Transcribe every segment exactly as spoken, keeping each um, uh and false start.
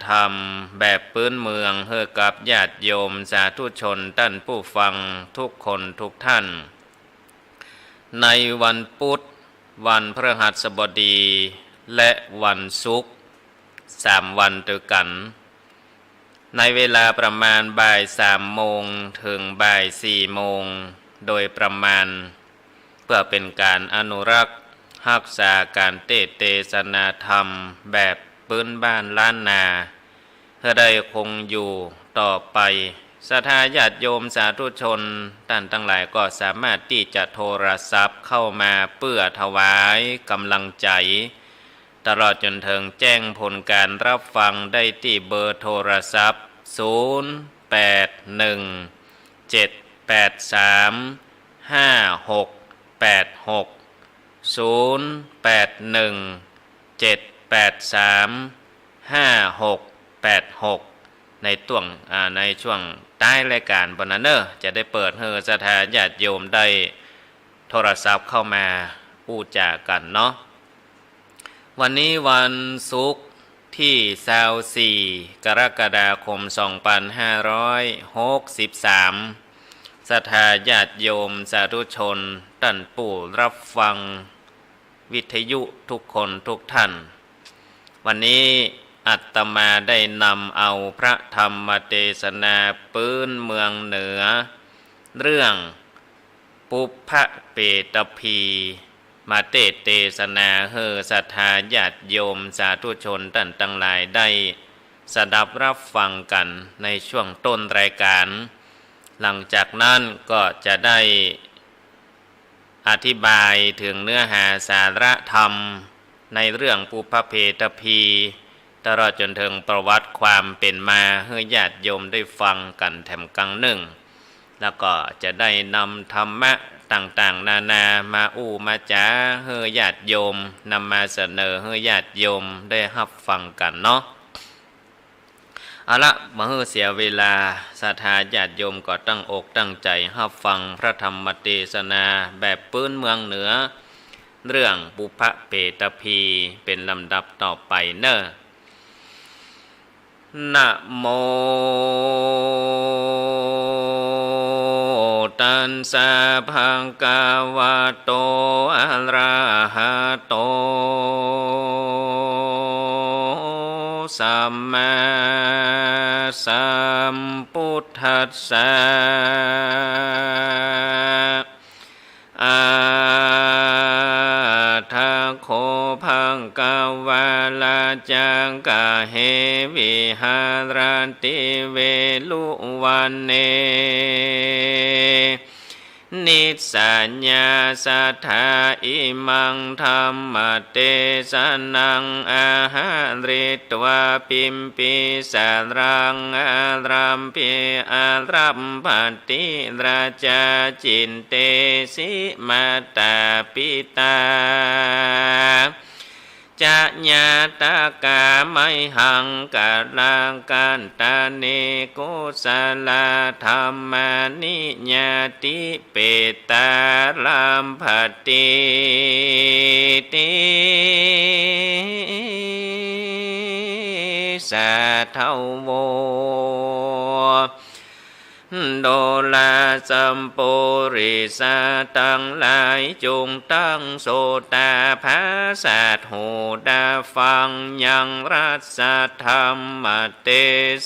ธรรมแบบปื๊นเมืองหื้อกับญาติโยมสาธุชนต้านผู้ฟังกู้คนกู้ต้าน ในวันปุ๊ด วันพฤหัสบดี และวันศุกร์ สามวันตวยกั๋น ในเวลาประมาณบ่ายสามโมงเถิงบ่ายสี่โมงโดยประมาณ เปื้อเป๋นก๋านอนุรักษ์ฮักษาก๋านเตสน์เตสนาธรรมแบบปื๊นบ้านล้านนา หื้อได้คงอยู่ต่อไป ศรัทธาญาติโยมสาธุชนต้านตังหลายก็สามารถตี้จะโทรศัพท์เข้ามาเปื้อถวายก๋ำลังใจ๋ ตลอดจ๋นเถิงแจ้งผลก๋านฮับฟังได้ตี้เบอร์โทรศัพท์ ศูนย์ แปด หนึ่ง เจ็ด แปด สาม ห้า หก แปด หก ศูนย์ แปด หนึ่ง เจ็ด แปด สาม ห้า หก แปด หก ในต้วง อ่า ในช่วงต๊ายรายก๋านปู้นน่ะเน่อ จะได้เปิดหื้อศรัทธาญาติโยมได้โทรศัพท์เข้ามาอู้จ๋ากั๋นเนาะ วันนี้วันศุกร์ตี้ซาวสี่ กรกฎาคม สองปันห้าร้อยหกสิบสาม ศรัทธาญาติโยมสาธุชนต้านผู้ฮับฟังวิทยุกู้คนกู้ต้าน วันนี้อาตมาได้นำเอาพระธรรมเตสนาปื๊นเมืองเหนือ เรื่อง ปุพพะเปตภี มาเตสน์เตสนาหื้อศรัทธาญาติโยมสาธุชนต้านตังหลายได้สดับฮับฟังกั๋นในช่วงต้นรายก๋าน หลังจากนั้นก็จะได้อธิบายเถิงเนื้อหาสาระธรรม ในเรื่องปุพพะเปตภี ตลอดจ๋นเถิงประวัติความเป๋นมาหื้อญาติโยมได้ฟังกั๋นแถมกังนึ่ง แล้วก็จะได้นำธรรมะต่างๆ นานามาอู้มาจ๋าหื้อญาติโยม นำมาเสนอหื้อญาติโยมได้ฮับฟังกั๋นเนาะ เอาละ บ่หื้อเสียเวลา ศรัทธาญาติโยมก็ตั้งอกตั้งใจ๋ฮับฟังพระธรรมเตสนาแบบปื๊นเมืองเหนือ เรื่องปุพพะเปตภี เป๋นลำดับต่อไปเน่อ นะโมตัสสะ ภะคะวะโต อะระหะโต สัมมาสัมพุทธัสสะ อะถะโข ภะคะวะ รัจจคาเฮ วิหะรติ เวรุวะเน นิสสะยาสถา อิมังธัมมะเตสะนัง อะหะริตวา ปิมปิสารัง อารัมภิ อารัมภะติ ราชา จินเตสิ มาตาปิตา จะญาตะกา มะหัง กะละกัตตะเน กุสะลาธัมมานิ ญาติเปตตา รัมภะติ ติ สาธะโว โดราสัมปุริสาตังหลาย จุ่งตั้งโสตาผาสัสหูดาฟัง ยังรัสสะธัมมะเต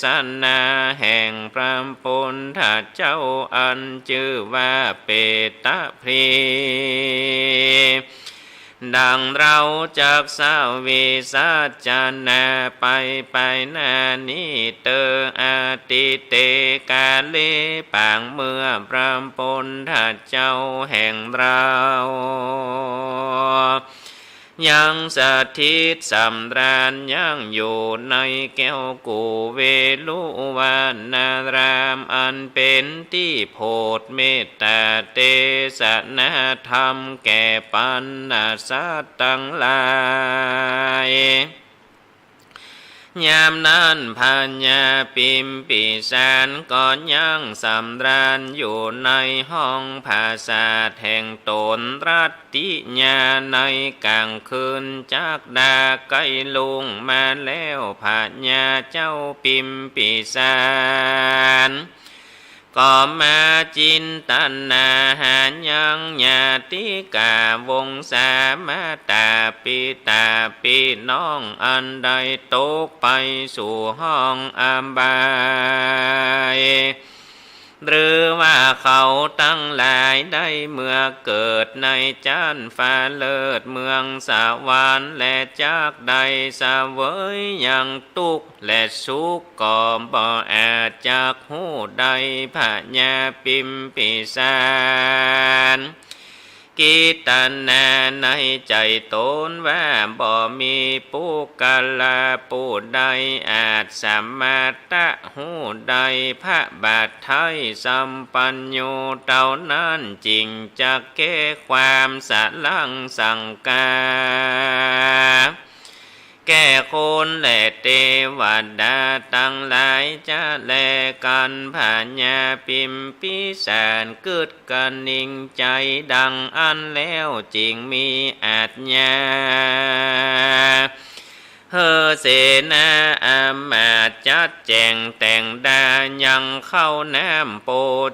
สะนาแห่งพระปุทธเจ้า อันจื้อว่าเปตภี ดังเฮาจักสวิสัชนาไปไปหน้านี้เตอ อทิเต กาเล ปางเมื่อพระปุทธเจ้าแห่งเฮา ยังสถิตสำราญยังอยู่ในแก้วกู่เวฬุวะนาราม อันเป๋นตี้โผดเมตตาเตสนาธรรมแก่ปัณณะสัตว์ตังหลาย ยามนั้นพญาปิมปิสารก็ยังสำราญอยู่ในห้องปราสาทแห่งต๋น รัตติยาในก๋างคืนจักดาใก้ลุ่งมาแล้ว พญาเจ้าปิมปิสาร ก็มาจินตนาหายังญาติกาวงศามาตาปิตาปี้น้องอันได้ตกไปสู่ห้องอบาย หรือว่าเขาตังหลายได้เมื่อเกิดในจั๊นฟ้าเลิศเมืองสวรรค์ และจักได้เสวยยังตุ๊กข์ และสุขก็บ่อาจจักฮู้ได้ พญาปิมปิสาร กิตนาในใจ๋ต๋นว่าบ่มีปุคคละผู้ใดอาจสามารถตะฮู้ได้ พระบาทไท้สัมปัญญูเต้านั้น จึงจักแก้ความสะลังสังกา แก่คนและเตวดาตังหลายจะแลกั๋น พญาปิมปิสารกึ๊ดกระหนิ่งใจ๋ดังอั้นแล้ว จึงมีอาจญาหื้อเสนาอำมาตย์จัดแจ๋งแต่งดายังข้าวน้ำโภ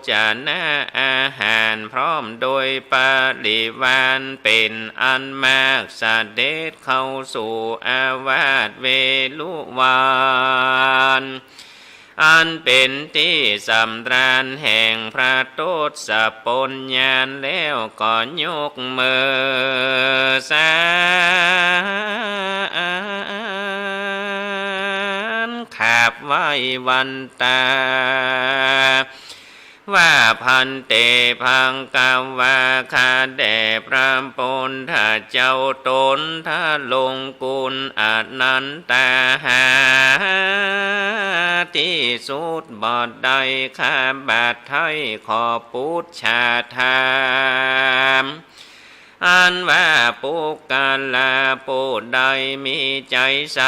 จนะอาหาร พร้อมโดยปริวารเป๋นอันมาก เสด็จเข้าสู่อาวาสเวฬุวัน อันเป๋นตี้สำราญแห่งพระทศพลญาณแล้ว ก็ยกมือสา น ขาบไหว้วันตา ว่า ภันเต ภควา ข้าแด่พระพุทธเจ้า ต๋นทรงคุณอนันตาหาตี้สุดบ่ได้ ข้าบาทไท้ขอปุจฉาถาม อันว่าปุคคละผู้ใดมีใจ๋ใส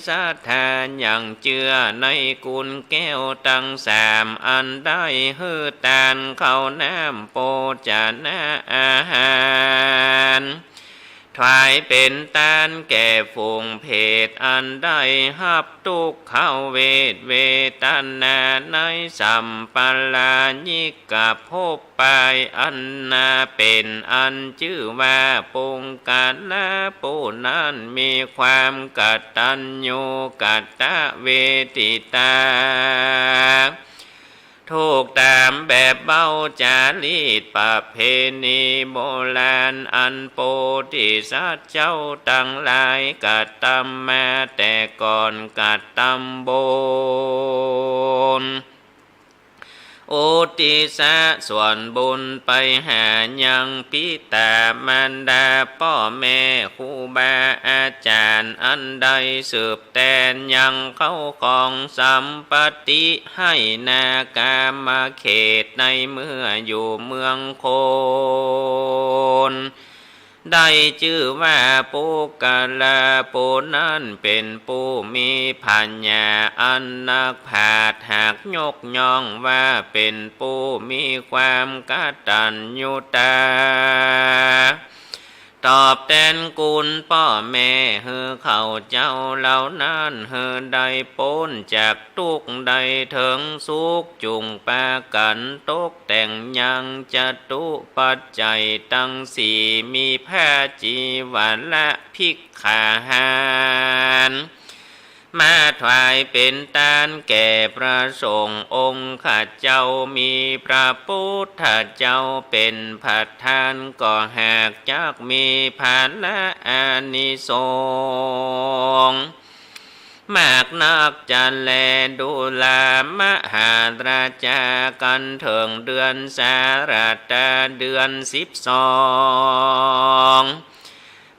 ศรัทธาอย่างเจื้อในคุณแก้วตังสาม อันได้หื้อตานข้าวน้ำโภจนะอาหาร ถวายเป๋นตานแก่ฝูงเปรตอันได้ฮับ ทุกขเวทเวทนาในสัมปรายิกภพปายอันนาเป๋นอันจื้อว่าปุคคละผู้นั้นมีความกตัญญูกตเวทิตา ถูกต๋ามแบบเบ้าจารีตประเพณีโบราณอันโพธิสัตว์เจ้าตังหลายกระตำมาแต่ก่อน กระตำบุญ อุทิศส่วนบุญไปหายังปิต๋ามารดาป้อแม่ครูบาอาจ๋ารย์อันได้สืบแตนยังเข้าของสัมปัตติ ไฮ่นากามเขตในเมื่ออยู่เมืองโคน ได้จื้อว่าปุคคละผู้นั้นเป๋นผู้มีผญาอันนักปราชญ์หากยกย่องว่าเป๋นผู้มีความกตัญญูตา ตอบแตนคุณป้อแม่หื้อเขาเจ้าเหล่านั้นหื้อได้ป๊นจากตุ๊กข์ได้เถิงสุข จุ่งปากั๋นตกแต่งยังจตุปัจจัยตังสี่ มีผ้าจีวระภิกขาหาร มาถวายเป๋นตานแก่พระสงฆ์องค์ข้าเจ้า มีพระพุทธเจ้าเป๋นประธาน ก็หากจักมีผละอานิสงส์มากนักจะแล ดูรา มหาราชา กั๋นเถิงเดือนสาระตา เดือนสิบสอง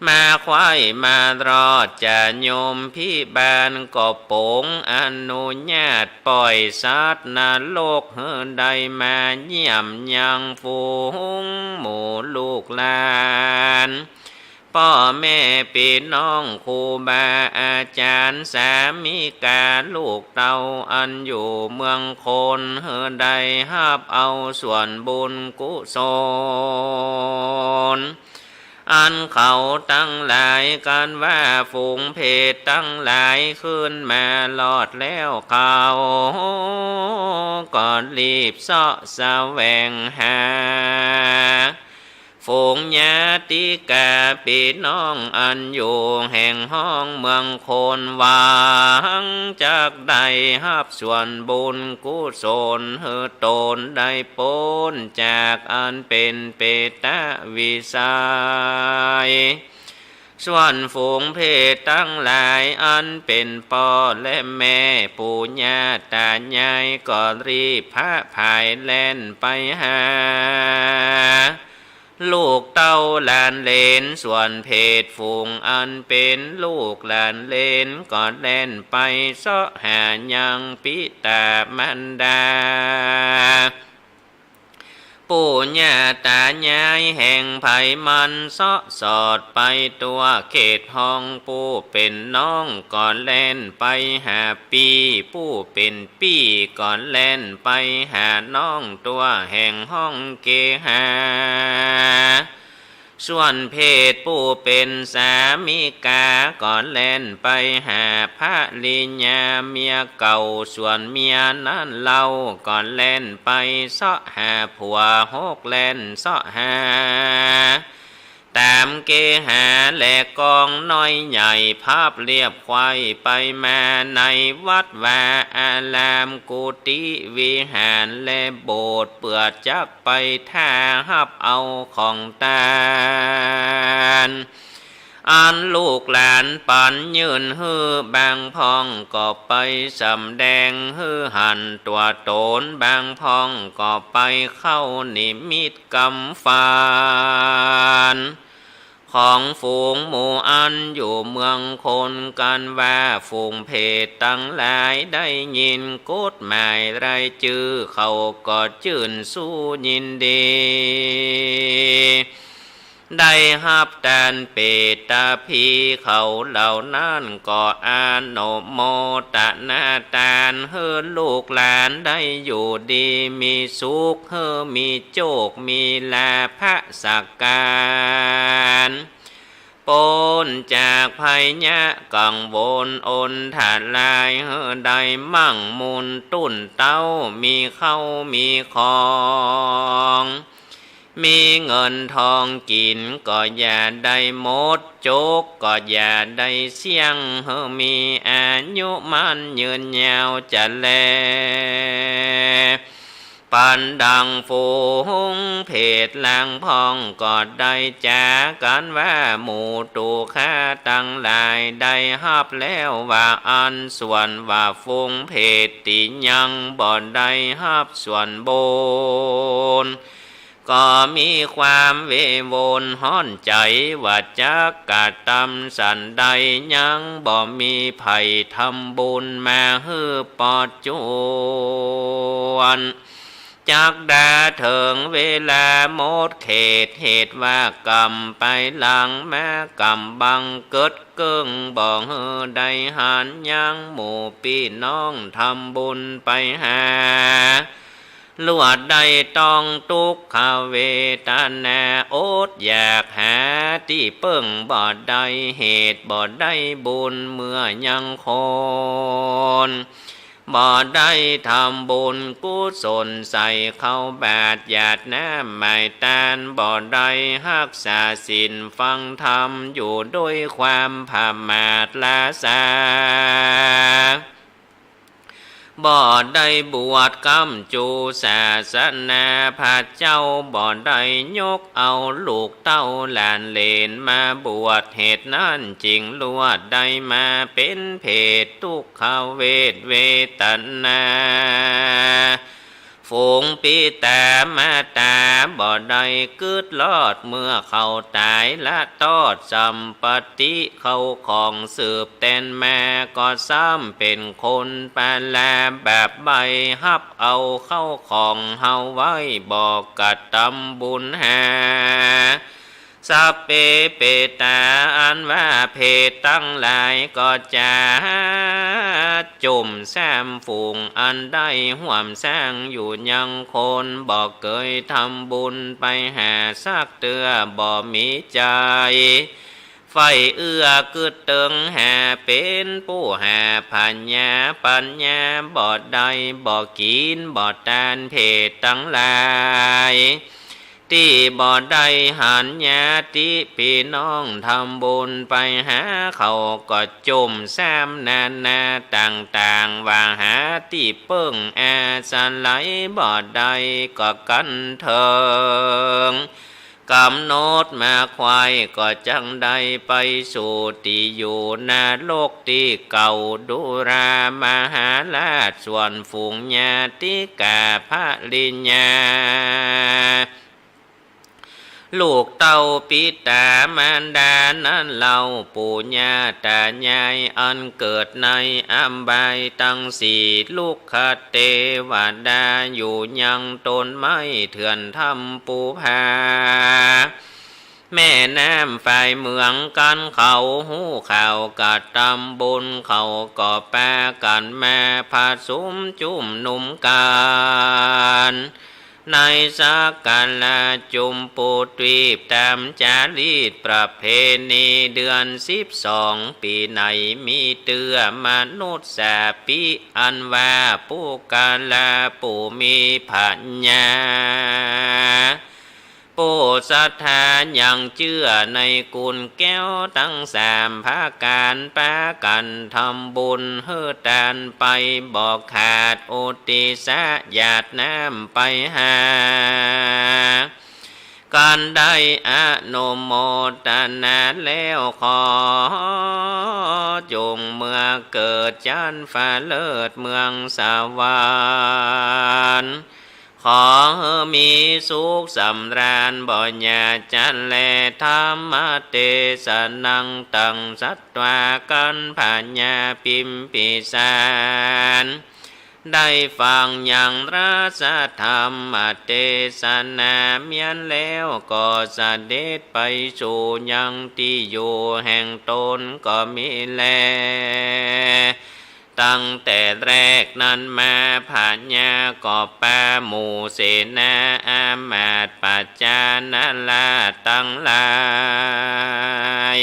มาใคว่มารอดจะยมพิบาล ก็โป๋งอนุญาตป่อยสัตว์นรกหื้อได้มาเยี่ยมยังฝูงหมู่ลูกหลาน ป ป้อแม่ปี้น้อง ครูบาอาจ๋ารย์ สามิก๋าลูกเต้า อันอยู่เมืองคน หื้อได้ฮับเอาส่วนบุญกุศล อันเขาตังหลาย กันว่าฝูงเพศตังหลาย ขึ้นมารอดแล้ว เขาก็รีบเซาะแสวงหา ฝูงญาติก๋าปี้น้อง อันอยู่แห่งห้องเมืองคน หวังจักได้ฮับส่วนบุญกุศล หื้อต๋นได้ป๊นจากอันเป๋นเปรตวิสัย ส่วนฝูงเพศตังหลาย อันเป๋นป้อและแม่ ปู่ย่าต๋ายาย ก็รีบพะผายแล่นไปหา ลูกเต้าหลานเหลน ส่วนเพศฝูงอันเป๋นลูกหลานเหลน ก็แล่นไปเซาะหายังปิต๋ามารดา ปู่ย่าต๋ายายแห่งใผ มันเซาะสอดไปทั่วเขตห้อง ผู้เป๋นน้องก็แล่นไปหาปี้ ผู้เป๋นปี้ก็แล่นไปหาน้อง ทั่วแห่งห้องเกหา ส่วนเพศผู้เป๋นสามิก๋า ก็แล่นไปหาภริยาเมียเก่า ส่วนเมียนั้นเล่า ก็แล่นไปเซาะหาผัว หกแล่นเซาะหา ต๋ามเกหาและกองน้อยใหญ่ พับเรียบไขว้ไปมาในวัดวาอาราม กุฏิวิหารและโบสถ์ เปื้อจักไปถ้าฮับเอาของตาน อันลูกหลานปันยื่นหื้อ บางพ่องก็ไปสำแดงหื้อหันตั๋วต๋น บางพ่องก็ไปเข้านิมิตกำฝัน ของฝูงหมู่อันอยู่เมืองคน กันว่าฝูงเพศตังหลายได้ยินกฎหมายรายจื้อ เขาก็จื้นซู้ยินดี ได้ฮับตานเปตภี เขาเหล่านั้นก็อนุโมตนาตาน หื้อลูกหลานได้อยู่ดีมีสุข หื้อมีโจคมีลาภะสักก๋าน ป๊นจากภัยยะกังวลอนถราย หื้อได้มั่งมูลตุ้นเต๊า มีข้าวมีของ มีเงินทองกิ๋นก็อย่าได้หมด โจคก็อย่าได้เสี้ยง หื้อมีอายุมั่นยืนยาวจะแล ปันดังฝูงเพศลางพ่องก็ได้จ๋ากั๋นว่า หมู่ตุ๊ข้าตังหลายได้ฮับแล้วว่าอั้น ส่วนว่าฝูงเพศตี้ยังบ่ได้ฮับส่วนบุญ ก็มีความเววลฮ้อนใจ๋ว่าจักกระตำสันใด ยังบ่มีใผทำบุญมาหื้อปอจจวน จักดาเถิงเวลาหมดเขต เหตุว่ากำไปหลังมากำบังเกิดเกิ่ง บ่หื้อได้หันยังหมู่ปี้น้องทำบุญไปหา ลวดได้ต้องตุ๊กขเวทนา อดอยากหาตี้เปิ้งบ่ได้ เหตุบ่ได้บุญเมื่อยังคน บ่ได้ทำบุญกุศลใส่เข้าบาตรหยาดน้ำหมายตาน บ่ได้ฮักษาศีลฟังธรรมอยู่ด้วยความผมาทล้าซา บ่ได้บวชกำจูศาสนา พระเจ้าบ่ได้ยกเอาลูกเต้าหลานเหลนมาบวช เหตุนั้นจึงลวดได้มาเป๋นเพศตุ๊กขเวทเวทนา ฝูงปิต๋ามารดาบ่ได้กึ๊ดรอด เมื่อเขาต๋ายละตอดสัมปติเข้าของสืบแตนมา ก็ซ้ำเป๋นคนปาลาบาปใบ้ ฮับเอาเข้าของเฮาไว้ บ่กระตำบุญหา สัพเพเปตา อันว่าเปรตตังหลายก็จะจุ่มซ้ำฝูงอันได้ฮ่วมสร้างอยู่ยังคนบ่เกยทำบุญไปหาสักเตื้อ บ่มีใจ๋ใฝ่เอื้อกึ๊ดเติงหา เป๋นผู้หาผญาปัญญาบ่ได้ บ่กิ๋นบ่ตาน เปรตตังหลาย ตี้บ่ได้หันญาติปี้น้องทำบุญไปหาเขา ก็จุ่มซ้ำนานาต่างๆ ว่าหาตี้เปิ้งอาศัยบ่ได้ ก็กั๋นเถิงก๋ำหนดมาไขว่ ก็จักได้ไปสู่ตี้อยู่นรกตี้เก่า ดูรามาหาราช ส่วนฝูงญาติกาภริญญา ลูกเต้าปิต๋ามารดานั้นเล่า ปู่ย่าต๋ายายอันเกิดในอบายตังสี่ ลุกขเตวดาอยู่ยังต้นไม้เถื่อนถ้ำปูผา แม่น้ำฝ่ายเมืองกั๋น เขาฮู้ข่าวกระทำบุญ เขาก็ปากั๋นมาผะสุมจุมนุมกั๋น ในสักกะละจุมปูตวีป ต๋ามจารีตประเพณีเดือนสิบสอง ปี๋ไหนมีเตื้อมนุษย์สาปิ อันว่าปุคคละผู้มีผญา ผู้ศรัทธายังเจื้อในกุณแก้วตังสามผะก๋าน ปากั๋นทำบุญหื้อตานไปบ่ขาด อุทิศหยาดน้ำไปหากั๋น ได้อนุโมตนาแล้ว ขอจงเมือเกิดจั๊นฟ้าเลิศเมืองสวรรค์ ขอหื้อมีสุขสำราญบ่อย่าจะแล ธัมมเตสนัง ตังสัตวากั๋น ผญาพิมพิสาร ได้ฟังยังพระสัทธรรมเตสนาเมี้ยนแล้ว ก็เสด็จไปสู่ยังตี้อยู่แห่งตนก็มีแล ตั้งแต่แรกนั้นมา ผญาก็ปาหมู่เสนาอามาตย์ปัจจานะราษฎร์ตังหลาย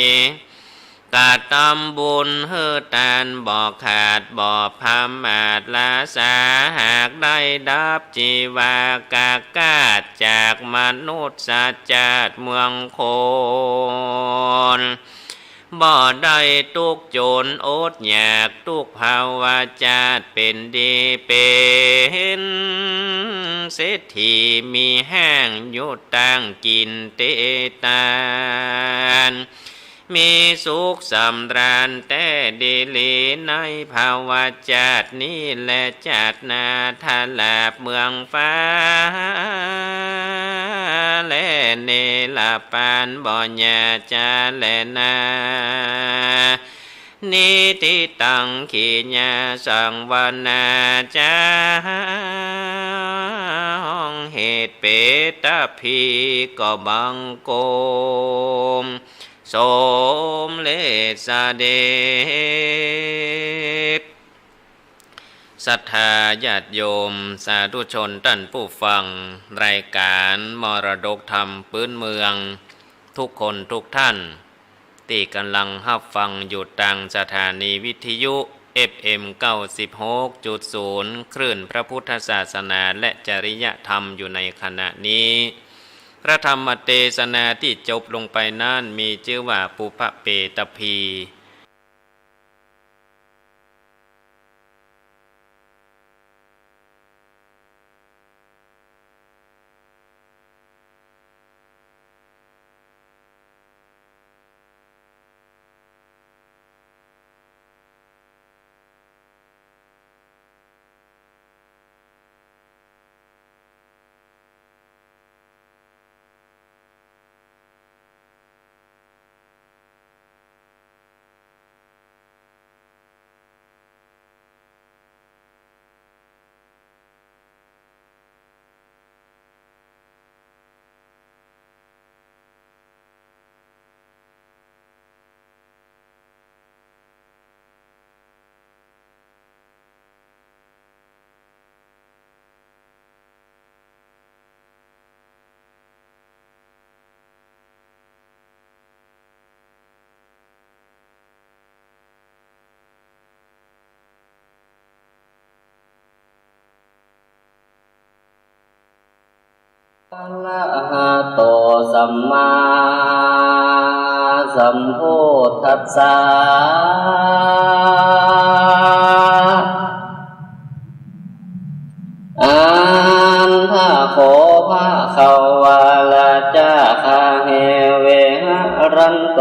กระทำบุญหื้อตานบ่ขาดบ่ประมาท ราษาหากได้ดับจีวากากาศจากมนุษย์ชาติเมืองคน บ่ได้ตุ๊กจนอดอยาก ตุ๊กภาวะชาติเป๋นดี เป๋นเศรษฐี มีห้างอยู่ตั้งกิ๋นเตตาน มีสุขสำราญแต๊ดีหลี ในภาวะชาตินี้แล ชาติหน้าถ้าหลาบเมืองฟ้า และเนรปานบ่อย่าจะแลนา นิทธิตัง ขีณาสังวรรณา จ๊องเหตุเปตภีก็บังคมสมเร็จเสด็จ ศรัทธาญาติโยม สาธุชนต้านผู้ฟัง รายก๋านมรดกธรรมปื๊นเมือง ทุกคนทุกท่าน ตี้ก่ำลังฮับฟังอยู่ตางสถานีวิทยุ เอฟเอ็ม เก้าสิบหกจุดศูนย์ คลื่นพระพุทธศาสนาและจริยธรรมอยู่ในขณะนี้ พระธรรมเตสนาตี้จบลงไปนั้นมีจื้อว่าปุพพเปตภี อะระหะโต สัมมาสัมพุทธัสสะ อันพระโข พระเขาวาราจาคาเฮ วิหะรันโต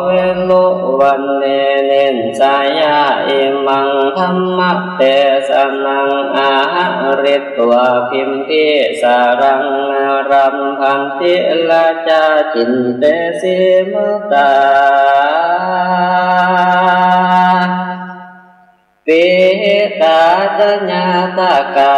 เวรุวัณเณ เนสสะยะ อิมังธัมมะเตสะนัง อะหะริตวา พิมพิสารัง นรัมภันติ ราจา จินเตสีมตา ปิตา จะญาตะกา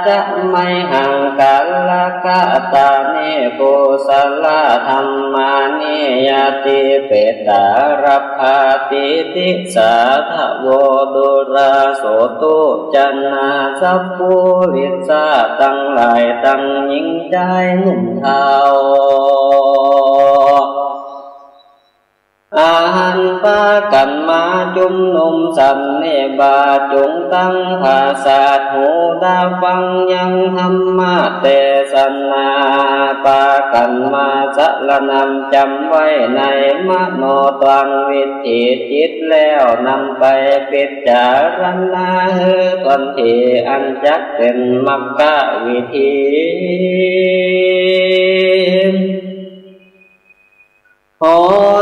จะไมหัง กัลลกะตานิ กุสลธัมมานิ ยาติเปตา รัพพาติติสาทะโว ดูราโสตุ จะนา สัพปุริสะตังหลาย ตังญิงจายหนุ่มเฒ่า อันปากั๋นมาจุมนุมสันนิบาต จุงตั้งผาสาทหูดาฟังยังธัมมะเตสนา ปากั๋นมาสรณัมจ๋ำไว้ในมโนตวัง วิถีจิตแล้วนำไปปิจารณา หื้อถ้วนถี่ อันจักเป๋นมัคคะวิธี ห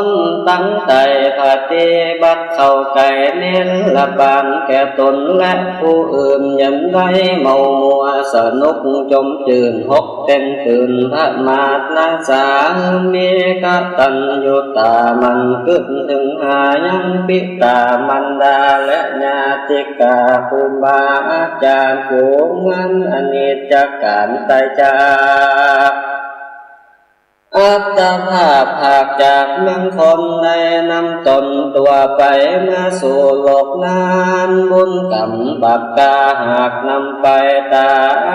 นตังใต้ปฏิบัติเข้าใก้ เน้นละบานแก่ตนและผู้อื่น หยันได้เมามัวสนุกจมจื้น หกเต้นตื่นประมาทนาสา หื้อมีกตัญญูต๋ามั่นกึ๊ดเถิงหายังปิต๋ามารดาและญาติกา ครูบาอาจ๋ารย์ ฝูงมารอนิจจักก๋านต๋ายจาก อัตภาพผากจากเมืองคน ได้นำต๋นตั๋วไปมาสู่โลกนั้น บุญกรรมบาปกาหากนำไปต๋า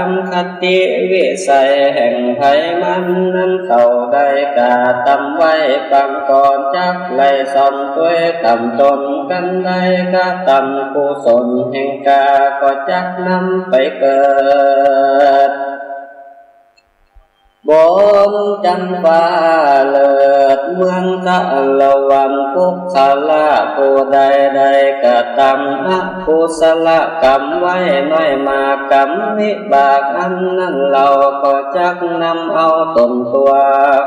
มคติวิสัยแห่งใผมัน นั้นเขาได้กระตำไว้ปางก่อน จักไล่ซ่อนตวยต๋ามต๋น กันได้กระตำกุศลแห่งกา ก็จักนำไปเกิด บนจั๊นฟ้าเลิศเมืองสะละวัน ปุคคละผู้ใดได้กระตำอกุศลกรรมไว้น้อยมาก กรรมวิบากอันนั้นเล่า ก็จักนำเอาต๋นตั๋ว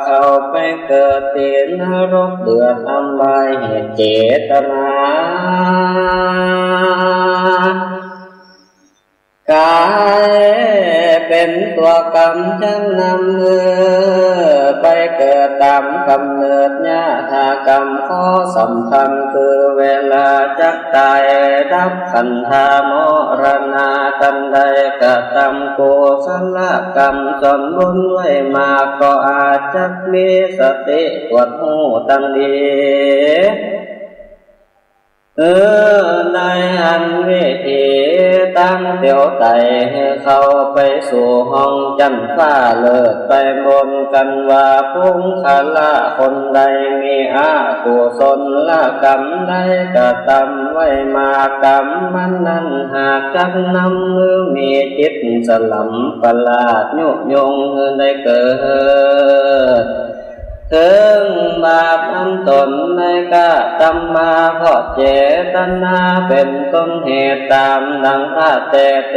เข้าไปเกิดตี้นรกเดือดอบาย เหตุเจตนา ก๋ายเป๋นตั๋วกรรมจักนำหื้อไปเกิดต๋ามกำเนิดยถากรรม ข้อสำคัญคือเวลาจักต๋ายดับขันธามรณา ตันได้กระตำกุศลกรรมส่วนบุญไว้มาก ก็อาจจักมีสติกวดฮู้ตังดี เออ ได้หันวิธีตางเตียวไต่ หื้อเข้าไปสู่ห้องจั๊นฟ้าเลิศไปบนกั๋นว่า ปุคคละคนใดมีอกุศลกรรมใดกระตำไว้มาก กรรมมันนั้นหากจักนำหื้อมีจิตสลำประหลาดยุยงหื้อได้เกิด เถิงบาปอันต๋นได้กระตำมา เพราะเจตนาเป๋นต้นเหตุ ต๋ามดังพระเตเต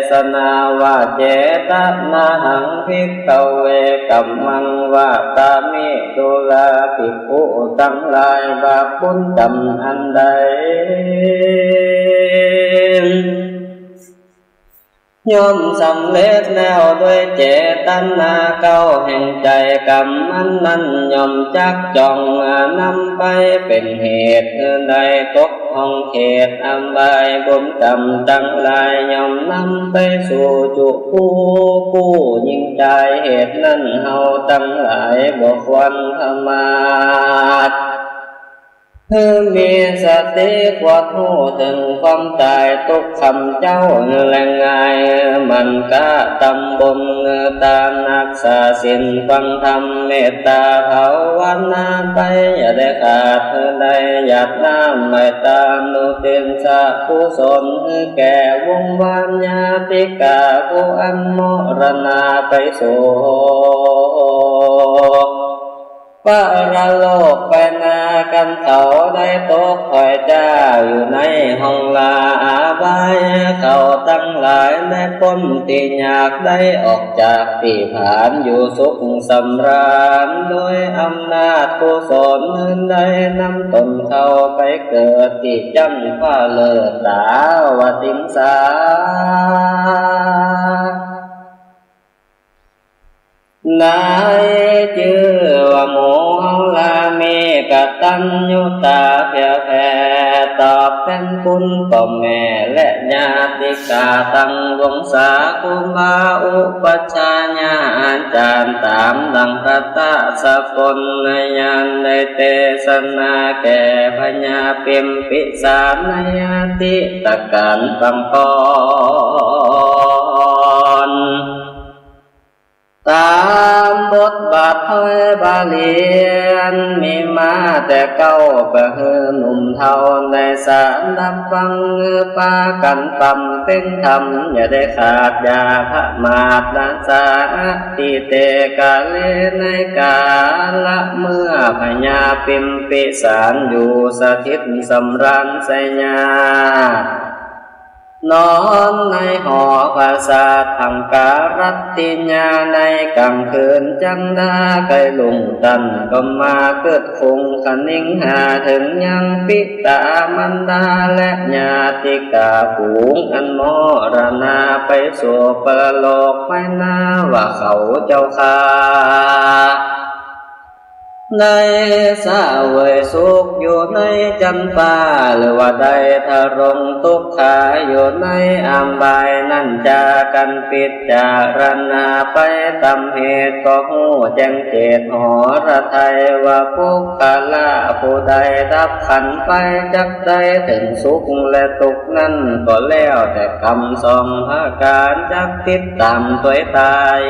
สนาว่า เจตนาหัง ภิกขเว กัมมัง วะตามิ ดูราภิกขุตังหลาย บาปบุญกรรมอันใด ย่อมสำเร็จแล้วด้วยเจตนาเก๊าแห่งใจ๋ กรรมอันนั้นย่อมจักจ้องนำไปเป๋นเหตุหื้อได้ตกห้องเขตอบาย บุญกรรมตังหลายย่อมนำไปสู่จุติผู้กู้ยิ่งจาย เหตุนั้นเฮาตังหลายบ่ควรประมาท หื้อมีสติกวดฮู้เถิงความต๋าย ตุ๊กคำเจ๊าแลง่าย หมั่นกระตำบุญ ตานรักษาศีล ฟังธรรม เมตต๋าภาวนาไป อย่าได้ขาด หื้อได้หยาดน้ำไหว้ตา อุทิศส่วนกุศล หื้อแก่วงวานญาติกา ผู้อันมรณาไปสู่ ปรโลกไปนา กันเขาได้ตกผอยจ้า อยู่ในห้องล่าอบาย เขาตังหลายได้ป๊นตี้ยาก ได้ออกจากตี้ผาน อยู่สุขสำราญ โดยอำนาจกุศล ได้นำตนเข้าไปเกิด ตี้จั๊นฟ้าเลิศ ต๋าวติงสา ในจื้อว่าหมู่เฮาลา มีกตัญญูต๋าเผื่อแผ่ ตอบแทนคุณป้อแม่และญาติกา ตังวงศาครูบาอุปัชฌาย์อาจ๋ารย์ ต๋ามดังพระตะสะกลญาณได้เตสนาแก่พญาปิมปิสาร ในอดีตก๋าลปางก่อน ต๋ามบทบาทถ้อยบาลีอันมีมาแต่เก๊า เปื้อหื้อหนุ่มเฒ่าได้สดับฟัง ปากั๋นบำเพ็งธรรม อย่าได้ขาดอย่าผมาท นะจ๊ะ อทิเตกาเล ในกาละเมื่อพญาปิมปิสาร อยู่สถิตสำราญไสยา นอนในหอปราสาทอังคารัตติยา ในก๋างคืนจันดาใก้ลุ่ง ต้านก็มาเกิด คงคะนิงหาเถิงยังปิต๋ามารดาและญาติกา ฝูงอันมรณาไปสู่ปรโลกไปนา ว่าเขาเจ้าข้า ได้เสวยสุขอยู่ในจั๊นฟ้า หรือว่าได้ทรงตุ๊กขาอยู่ในอบายนั้นจากั๋น ปิจารณาไปต๋ามเหตุ ก็ฮู้แจ้งเจตหฤทัย ว่าปุคคละผู้ใดดับขันธ์ไป จักได้เถิงสุขและตุ๊กข์นั้น ก็แล้วแต่กรรมสองประก๋าน จักติดต๋ามตวยต๋าย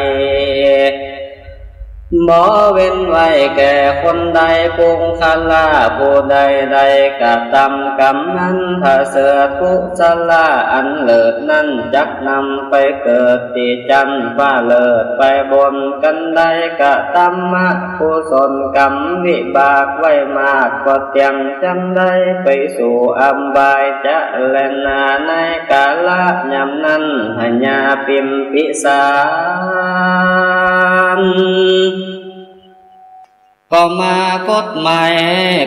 บ่เว้นไว้แก่คนใด ปุคคละผู้ใดได้กระตำกรรมนั้น ประเสริฐกุศละอันเลิศนั้น จักนำไปเกิดตี้จั๊นฟ้าเลิศไปบน กันใดกระตำอกุศลกรรมวิบากไว้มาก ก็เตียงจั๊นได้ไปสู่อบายจะแลนา ในกาละยามนั้น พญาปิมปิสาร ก็มาปลดหมาย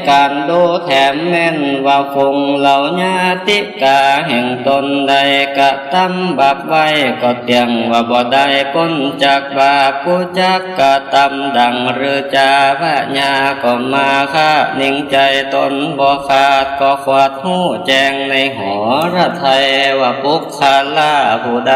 ก๋านดูแถมแม่น ว่าฝูงเหล่าญาติกาแห่งตนได้กระตำบาปไว้ ก็เตี้ยงว่าบ่ได้ป๊นจากบาป ผู้จักกระตำดังฤๅจาพญา ก็มาคะนิงใจ๋ตนบ่ขาด ก็ขวัดฮู้แจ้งในหฤทัย ว่าปุคคละผู้ใด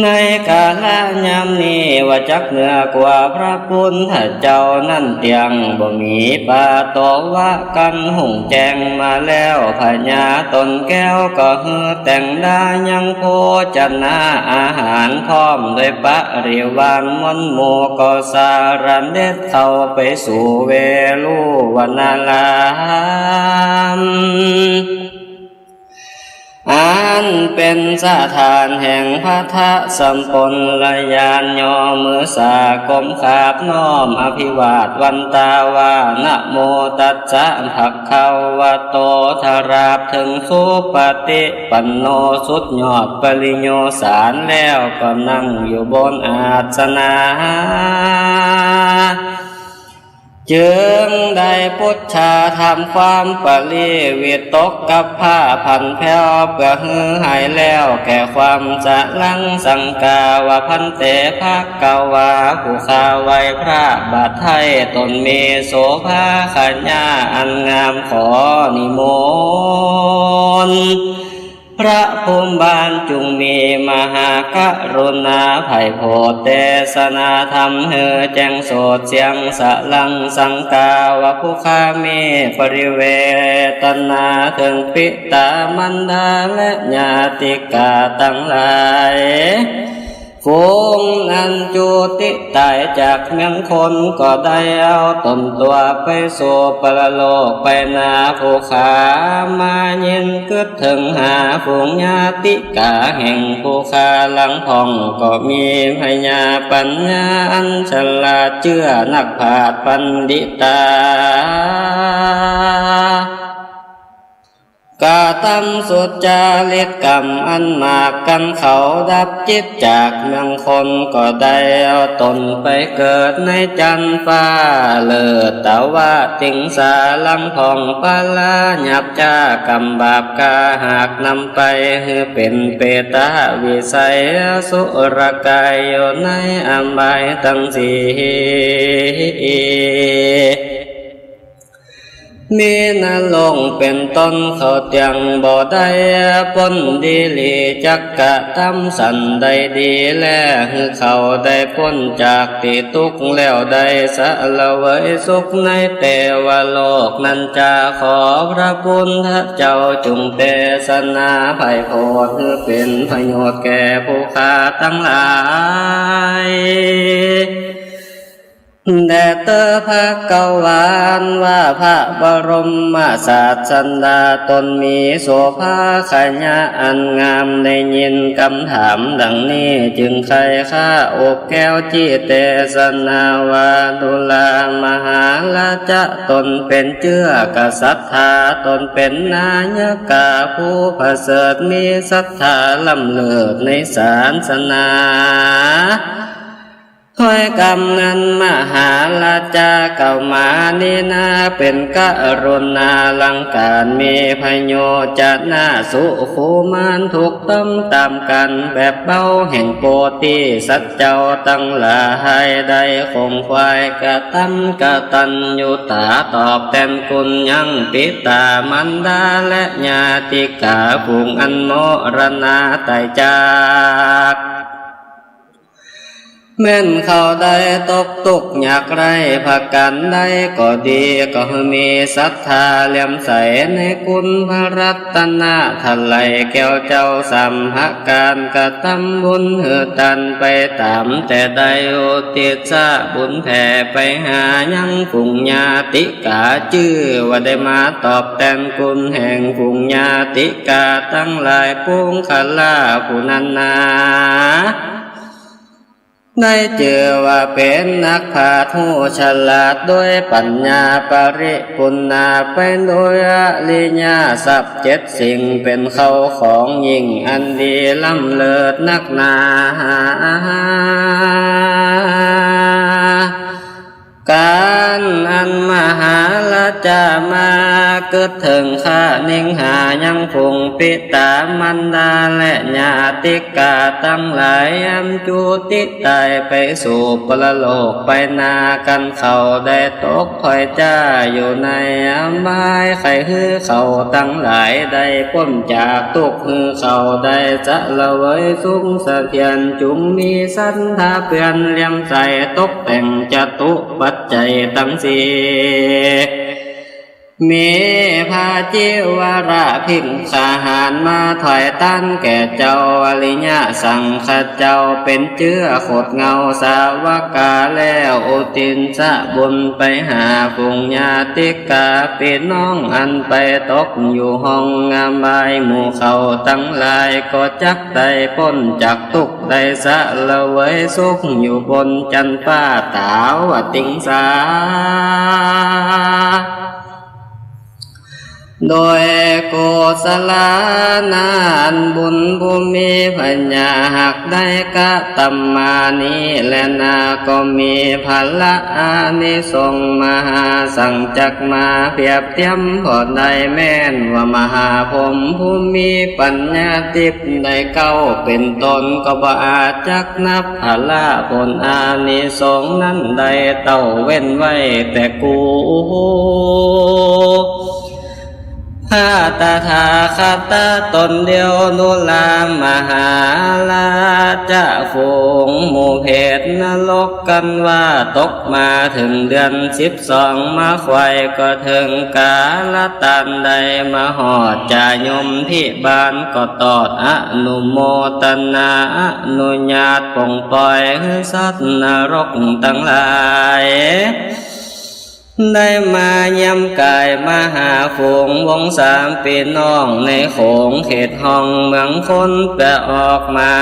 ในกาละยามนี้ ว่าจักเหนือกว่าพระพุทธเจ้านั้นเตี้ยง บ่มีปะตอวะกั๋น ฮู้แจ้งมาแล้ว พญาต๋นแก้วก็หื้อแต่งดายังโภจนะอาหาร พร้อมด้วยปริวารมวลหมู่ ก็เสด็จเข้าไปสู่เวฬุวนาลาม อันเป๋นสถานแห่งพระทศพลญาณ ย่อมือสากมขาบน้อมอภิวาทวันตาว่า นะโมตัสสะภะคะวะโต ตราบเถิงสุปฏิปันโน สุดยอดปริญโญสารแล้ว ก็นั่งอยู่บนอาสนะ จึงได้ปุจฉาถามความปริวิตกกับผ้าผันแผ้ว เปื้อหื้อหายแล้วแก่ความสะหลังสังกา ว่า ภันเต ภะคะวา ผู้ข้าไหว้พระบาทไท้ ต๋นมีโสภาขญาอันงาม ขอนิมนต์พระ ภูมิบาลจุ่งมีมหากรุณาใฝ่โผดเตสนาธรรมหื้อแจ้งโสดเสียงสะหลังสังกาว่าผู้ข้ามีปริเวทนาเถิงปิตามารดาและญาติกาตังหลาย ฝูงอันจุติต๋ายจากเมืองคนก็ได้เอาต๋นตั๋วไปสู่ปรโลกไปนา ผู้ข้ามายินกึ๊ดเถิงหาฝูงญาติกาแห่งผู้ข้าหลังพ่อง ก็มีพญาปัญญาอันฉลาดเจื้อนักปราชญ์ปัณฑิตา กระตำสุจริตกรรมอันมาก กันเขาดับจิตจากเมืองคน ก็ได้เอาต๋นไปเกิดในจั๊นฟ้าเลิศ ตะวะติงสาหลังพ่อง ปราศจากกรรมบาป กาหากนำไปหื้อเป๋นเปตวิสัย อสุรกายอยู่ในอบายตังสี่ มีนรกเป๋นต้น เขาเตียงบ่ได้ป๊นดีหลี จักกระตำสันใดดีแล หื้อเขาได้ป๊นจากตี้ตุ๊กข์ แล้วได้เสวยสุขในเตวโลกนั้นจา ขอพระพุทธเจ้าจุ่งเตสนาใฝ่โผด หื้อเป๋นประโยชน์แก่ผู้ข้าตังหลาย แด่เต๊อะ ภควา ว่าพระบรมศาสดาต๋นมีโสภาขยะอันงาม ได้ยินกำถามดังนี้ จึงใค่คว้าอบแก้วจิเตสนาว่า ดูรา มหาราชะ ต๋นเป๋นเจื้อกษัตริย์ ต๋นเป๋นนายกาผู้ประเสริฐ มีศรัทธาล้ำเลิศในศาสนา ถ้อยกำนั้นมหาราชะกล่าวมานี้นา เป๋นกรุณาลังก๋าน มีพโยจนะสุขุมาน ถูกต้องต๋ามก๋านแบบเบา แห่งโปธิสัตว์เจ้าตังหลาย ได้ขงขวายกระตำกตัญญูตา ตอบแตนคุณยังปิตามารดาและญาติกา ฝูงอันมรณาต๋ายจาก แม่นเขาได้ตกตุ๊กข์ยากไร้ประก๋านใดก็ดี ก็มีศรัทธาเลื่อมใสในคุณพระรัตนตรัย แก้วเจ้าสามประก๋าน กระตำบุญหื้อตานไปต๋ามแต่ใด อุทิศบุญแผ่ไปหายังฝูงญาติกา จื้อว่าได้มาตอบแตนคุณแห่งฝูงญาติกาตังหลาย ปุงคละผู้นั้นนา ได้จื้อว่าเป๋นนักปราชญ์ฮู้ฉลาด โดยปัญญาปริปุณณา ไปโดยอริยทรัพย์เจ็ดสิ่ง เป๋นเข้าของยิ่งอันดีล้ำเลิศนักหนา ก๋านอันมหาราชะมากึ๊ดเถิงคะนิงหายังฝูงปิตามารดาและญาติกาตังหลาย อันจุติต๋ายไปสู่ปรโลกไปนา กันเขาได้ตกผอยจ้าอยู่ในอบาย ใค่หื้อเขาตังหลายได้ป๊นจากตุ๊กข์ หื้อเขาได้เสวยสุขเสถียร จุ่งมีศรัทธาเปื้อนเลื่อมใส ตกแต่งจตุปัจจัยตังสี่ มีพระจิวระภิกขหารมาถวายตานแก่เจ้าอริยสังฆเจ้า เป๋นเจื้อขดเหง้าสาวกา แล้วอุทิศบุญไปหาฝูงญาติกา ปี้น้องอันไปตกอยู่ห้องอบาย หมู่เขาตังหลายก็จักได้ป๊นจากตุ๊กข์ ได้เสวยสุขอยู่บนจั๊นฟ้าต๋าวติงสา โดยกุศลานาญบุญผู้มีพญาหากได้กระตำมานี้แลนา ก็มีผละอานิสงส์มหาศาล จักมาเปรียบเตียมบ่ได้ แม่นว่ามหาพรหมผู้มีปัญญาทิพย์ได้เก้าเป๋นต้น ก็บ่อาจจักนับผละผลอานิสงส์นั้นได้ เต้าเว้นไว้แต่กู ข้าตถาคตะต๋นเดียว ดูรา มหาราชะ ฝูงหมู่เปรตนรก กันว่าตกมาเถิงเดือนสิบสอง มาไขว่ก็เถิงกาลตาน ได้มาฮอดจายมพิบาล ก็ตอดอนุโมตนาอนุญาตปลงปล่อยหื้อสัตว์นรกตังหลาย ได้มาเยี่ยมก๋ายมหาฝูง วงศาปี้น้องในโขง เขตห้องเมืองคน เปื้อออกมา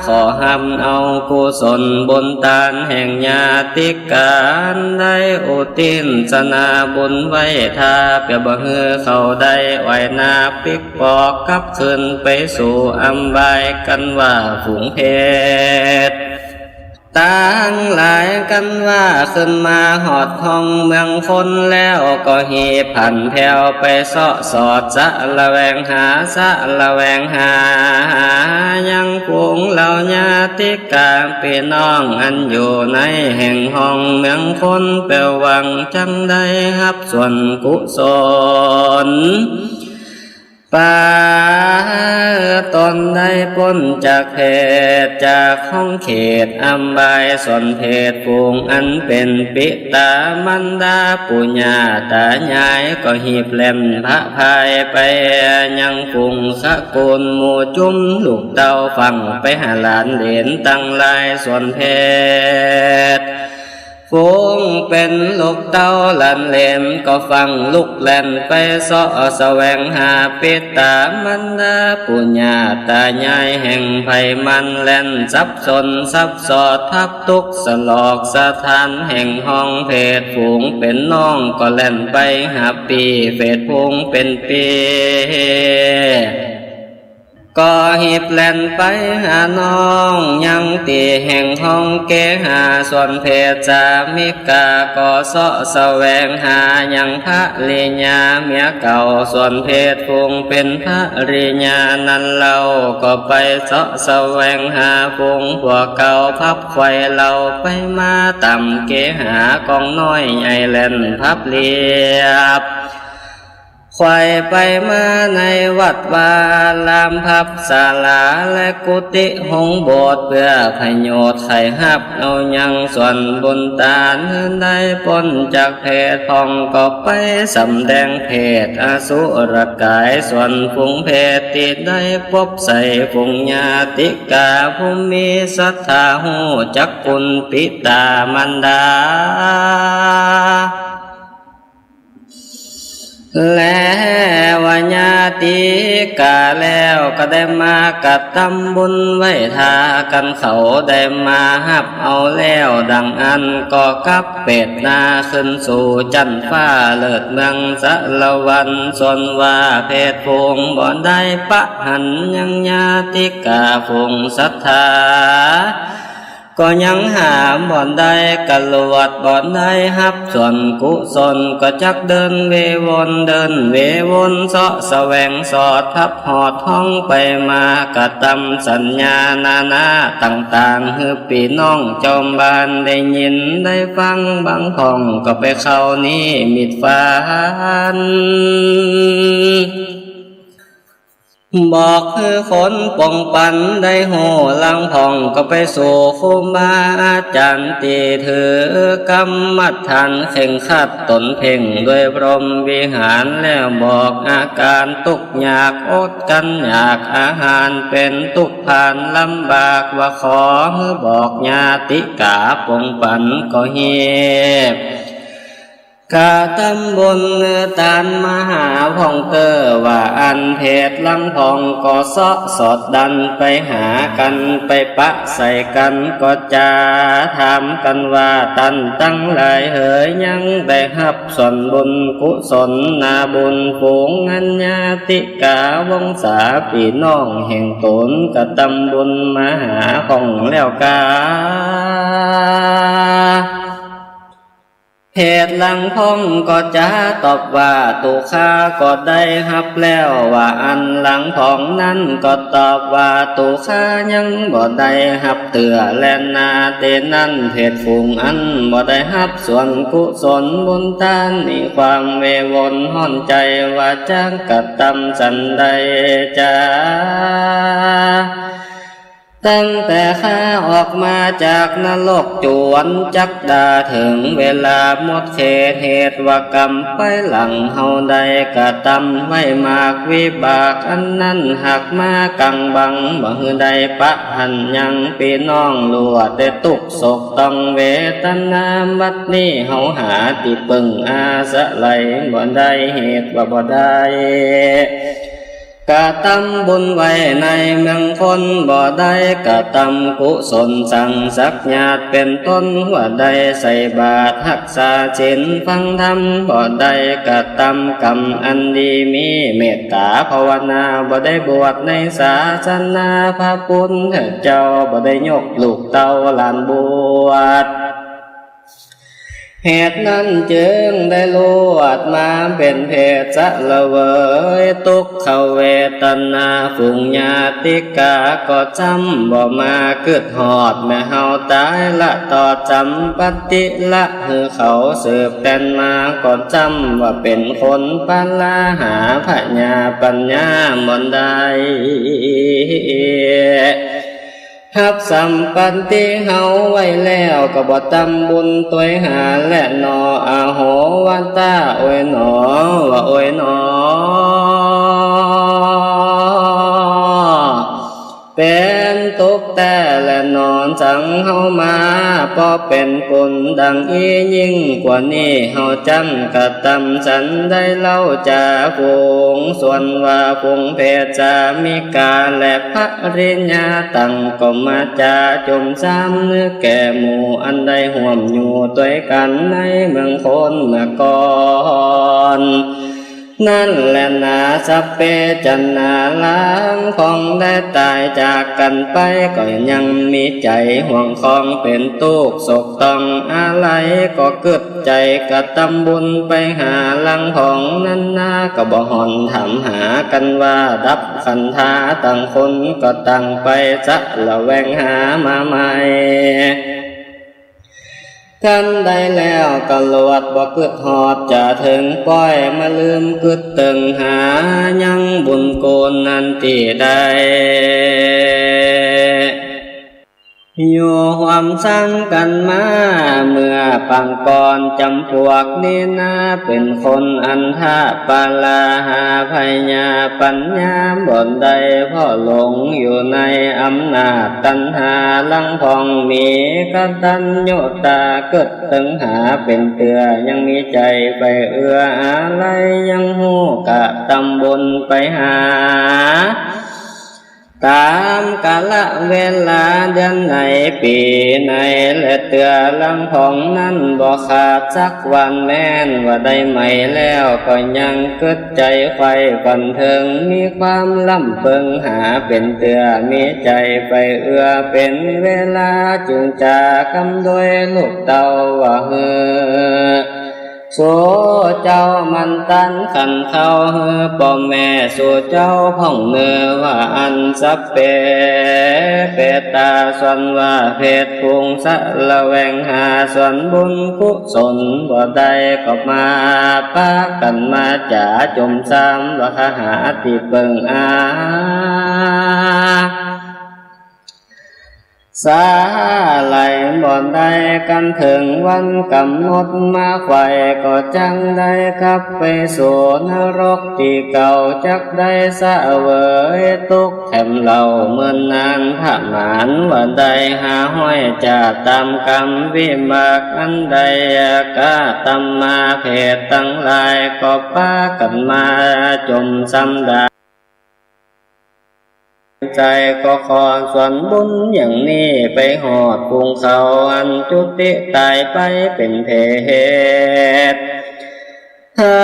ขอฮับเอากุศลบุญตาน แห่งญาติก๋าน ได้อุทิศนาบุญไว้ถ้า เปื้อบ่หื้อเขาได้ไหวนาปิ๊กปอก กลับคืนไปสู่อบาย กันว่าฝูงเปรต ตังหลาย กันว่าขึ้นมาฮอดห้องเมืองคนแล้ว ก็หีบผันแผ่วไปเซาะสอด สะแหวงหา สะแหวงหา ยังฝูงเหล่าญาติก๋าปี้น้อง อันอยู่ในแห่งห้องเมืองคน เปื้อหวังจักได้ฮับส่วนกุศล ปาต๋นได้ป๊นจากเปรต จากห้องเขตอบาย ส่วนเปรตฝูงอันเป๋นปิต๋ามารดาปู่ย่าต๋ายาย ก็หีบแล่นพะพายไป ยังฝูงสกุลหมู่จุมลูกเต้า ฟั่งไปหาหลานเหลนตังหลาย ส่วนเปรต ฝูงเป๋นลูกเต้าหลานเหลน ก็ฟั่งลุกแล่นไปเซาะแสวงหาปิต๋ามารดาปู่ย่าต๋ายาย แห่งใผมันแล่นสับสนสับสอด ทับตุ๊กสลอกสถาน แห่งห้องเปรตฝูงเป๋นน้อง ก็แล่นไปหาปี้เปรตฝูงเป๋นปี้ ก็หีบแล่นไปหาน้อง ยังตี้แห่งห้องเกหา ส่วนเปรตสามิกา ก็เซาะแสวงหายังภริยาเมียเก่า ส่วนเปรตฝูงเป๋นภริยานั้นเล่า ก็ไปเซาะแสวงหาฝูงผัวเก่า พับไขว่เหล่าไปมาต๋ามเกหา กองน้อยใหญ่แล่นพับเรียบ ไขว่ไปมาในวัดวาอาราม พับศาลาและกุฏิโฮงโบสถ์ เปื้อประโยชน์ใค่ฮับเอายังส่วนบุญตาน หื้อได้ป๊นจากเปรตพ่อง ก็ไปสำแดงเปรตอสุรกาย ส่วนฝูงเปรตตี้ได้ปบใส่ฝูงญาติกา ผู้มีศรัทธาฮู้จักคุณปิต๋ามารดา แล้วว่าญาติกาแล้ว ก็ได้มากระตำบุญไหว้ถ้ากั๋น เขาได้มาฮับเอาแล้วดังอั้น ก็กลับเปตหน้าขึ้นสู่จั๊นฟ้าเลิศเมืองสะหวรรค์ ส่วนว่าเปตฝูงบ่ได้ปะหันยังญาติกาฝูงศรัทธา ก็ยังหาบ่ได้กรวด บ่ได้ฮับส่วนกุศล ก็จักเดินเววน เดินเววนเซาะแสวงสอด ทับหอดฮ้องไปมากระตำสัญญานานาต่างๆ หื้อปี้น้องจอมบ้านได้ยินได้ฟัง บางพ่องก็ไปเข้านิมิตฝัน บอกหื้อคนปงปันได้ฮู้ ลางพ่องก็ไปสู่ครูบาอาจ๋ารย์ตี้ถือกรรมฐานเข่งครัดต๋นเพ่งด้วยพรหมวิหาร แล้วบอกอาก๋ารตุ๊กยากอดกลั้นอยากอาหาร เป๋นตุ๊กข์พ่านลำบาก ว่าขอหื้อบอกญาติกาปงปันก็ฮีบ กระตำบุญตานมหาพ่องเก้อ ว่าอั้นเปตลางพ่องก็เซาะสอดดันไปหากั๋น ไปปะใส่กั๋น ก็จะถามกั๋นว่า ต้านตังหลายเหย ยังได้ฮับส่วนบุญกุศลนาบุญฝูงอันญาติกาวงศาปี้น้องแห่งต๋นกระตำบุญมหาพ่องแล้วกา เหตุหลังพ้องก็จะตอบว่า ตุ๊ข้าก็ได้ฮับแล้ว ว่าอันหลังพ้องนั้นก็ตอบว่า ตุ๊ข้ายังบ่ได้ฮับเตื้อแลนา เตนั้นเพศฝูงอันบ่ได้ฮับส่วนกุศลบุญตาน มีความเววนฮ้อนใจ๋ว่าจักกระตำสันใดจา ตั้งแต่ข้าออกมาจากนรกจวนจักดา เถิงเวลาหมดเขต เหตุว่ากรรมไปหลังเฮาได้กระตำไว้มาก วิบากอันนั้นหากมากั๋งบัง บ่หื้อได้ปะหั้นยัง ปี้น้องลัวแต่ตุ๊กข์โศกต้องเวทนา บัดนี้เฮาหาตี้เปิ้งอาศัยบ่ได้ เหตุว่าบ่ได้ กระตำบุญไว้ในเมืองคน บ่ได้กระตำกุศลสังสรรคญาติเป๋นต้น ว่าได้ใส่บาตรฮักษาศีลฟังธรรม บ่ได้กระตำกรรมอันดี มีเมตต๋าภาวนา บ่ได้บวชในศาสนาพระพุทธเจ้า บ่ได้ยกลูกเต้าหลานบวช เหตุนั้นจึงได้ลวดมาเป๋นเพศเสวยตุ๊กขเวทนา ฝูงญาติกาก็จำบ่มากึ๊ดฮอด แม่เฮาต๋ายละตอดสัมปัตติ ละหื้อเขาสืบแตนมา ก็จำว่าเป๋นคนปลาหาพญาปัญญาบ่ได้ ฮับสัมปัตติเฮาไว้แล้ว ก็บ่ตำบุญตวยหาแลหนอ อโหวตา โอยหนอ ว่าโอยหนอ เป๋นตุ๊กข์แต๊แลหนอ สังเฮามา เพราะเป๋นปุญดังอี้ ยิ่งกว่านี้เฮาจั้งกระตำสันใดเล่าจา ฝูงส่วนว่าฝูงเพศสามิกา และภริยาตังก็มาจ๋าจุ่มซ้ำ นึกแก่หมู่อันได้ฮ่วมอยู่ตวยกั๋นในเมืองคนเมื่อก่อน นั้นแลนา สัพเพ จะนา หลังพ้องได้ต๋ายจากกั๋นไป ก็ยังมีใจ๋ห่วงคองเป๋นตุ๊กข์โศกต้องอาลัย ก็กึ๊ดใจ๋กระตำบุญไปหาหลังพ้องนั้นนา ก็บ่ห่อนถามหากั๋นว่า ดับขันธาตังคนก็ต่างไปสะแหวงหามาใหม่ คันใดแล้วก็ลวดบ่กึ๊ดฮอด จะเถิงป้อยมาลืมกึ๊ดเติ่งหา ยังบุญกู๋นนั้นตี้ได้ อยู่ฮ่วมสังกั๋นมา เมื่อปางก่อนจ๋ำปวกนี้นา เป๋นคนอันทะปลาหาพญาปัญญาบ่ได้ เพราะหลงอยู่ในอำนาจตัณหา หลังพ้องมีกตัญญูตากึ๊ดเติ่งหาเป๋นเตื้อ ยังมีใจ๋ใฝ่เอื้ออาลัย ยังฮู้กระตำบุญไปหา ต๋ามกาละเวลาเดือนในปี๋ใน และเตื้อหลังพ้องนั้นบ่ขาดสักวัน แม้นว่าได้ใหม่แล้วก็ยังกึ๊ดใจ๋ใฝ่ฝันเถิง มีความร่ำเปิงหาเป๋นเตื้อ มีใจ๋ใฝ่เอื้อเป๋นเวลา จึงจ๋ากำด้วยลูกเต้าว่าหื้อ สูเจ้ามันตันขันเข้าหื้อป้อแม่สูเจ้าพ่องเนอ ว่าอันสัพเพเปตา ส่วนว่าเพศฝูงสะแหวงหาส่วนบุญกุศลบ่ได้ ก็มาปะกั๋นมาจ๋าจุ่มซ้ำ ว่าข้าหาตี้เปิ่งอา สาไหลบ่ได้ กั๋นเถิงวันก๋ำหนดมาไขว่ ก็จักได้กลับไปสู่นรกตี้เก่า จักได้เสวยตุ๊กข์แถมเล่า เหมือนนางพม่านว่าได้ห้าฮ้อยจาติ ต๋ามกรรมวิบากอันได้กระตำมา เพศตังหลายก็ปะกั๋นมาจุ่มซ้ำดา ใจ๋ก็ขอส่วนบุญอย่างนี้ ไปฮอดฝูงเขาอันจุติต๋ายไปเป๋นเพศ ถ้า